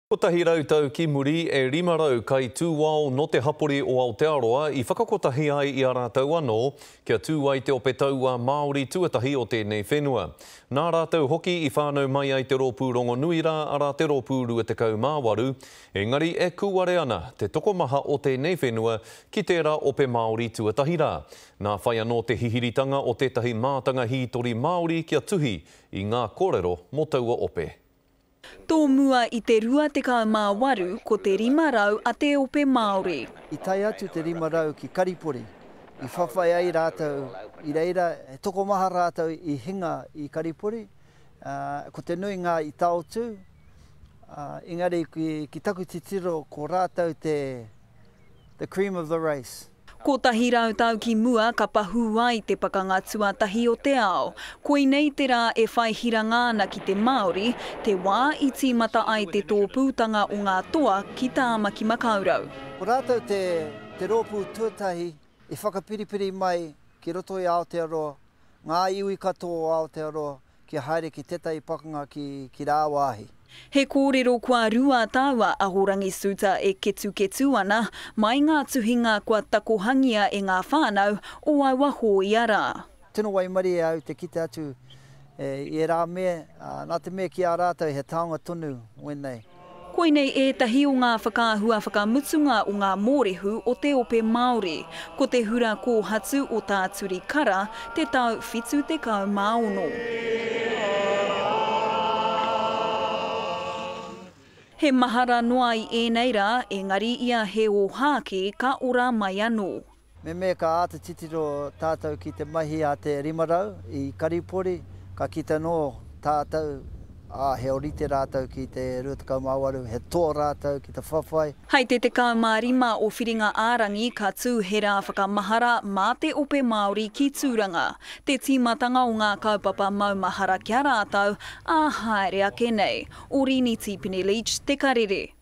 100 tau ki muri, e 500 kaitūao nō te hapori o Aotearoa i whakakotahi ai i a rātou anō kia tū ai te ope tauā Māori tuatahi o tēnei whenua. Nā rātou hoki i whānau mai ai te rōpū rongonui rā, arā te Rōpū 28, engari e kūare ana te tokomaha o tēnei whenua ki tērā ope Māori tuatahi rā. Nā whai anō te hihiritanga o tētahi mātanga hītori Māori kia tuhi i ngā kōrero mō taua ope. Tōmua i te 28, ko te 500 a te Ope Māori. I tae atu te 500 ki Karipori, i whawhai ai rātou i reira, he tokomaha rātou i hinga i Karipori, ko te nuinga i taotū, engari ki taku titiro ko rātou te the cream of the race. 100 tau ki mua ka pahū ai te Pakanga Tuatahi o te Ao. Koinei te rā e whai hiranga ana ki te Māori, te wā i tīmata ai te tōpūtanga o ngā toa ki Tāmaki Makaurau. Ko rātou te te rōpū tuatahi i whakapiripiri mai ki roto i Aotearoa, ngā iwi katoa o Aotearoa kia haere ki tētahi pakanga ki, ki rāwāhi. He kōrero kua 2 tau a Ahorangi Suter e ketuketu ana, mai ngā tuhinga kua takohangia e ngā whānau o aua hōia rā. Tino waimarie au te kite atu i ērā mea, nā te mea ki a rātou he taonga tonu wēnei. Koinei ētahi o ngā whakaahua whakamutunga o ngā mōrehu o te Ope Māori. Ko te hura kōhatu o Tā Turi Kara te tau 76. He mahara noa i ēnei rā, engari ia he ōhākī ka ora mai anō. Me mea ka āta titiro tātou ki te mahi a te 500 i Karipori, ka kite anō tātou, ā, he ōrite rātou ki te 28, he toa rātou ki te whawhai. Hei te 15 o Whiringa-ā-rangi ka tū he rā whakamahara mā te Ope Māori ki Tūranga, te tīmatanga o ngā kaupapa maumahara ki a rātou, ā, haere ake nei. Orini Tipene-Leach, Te Karere.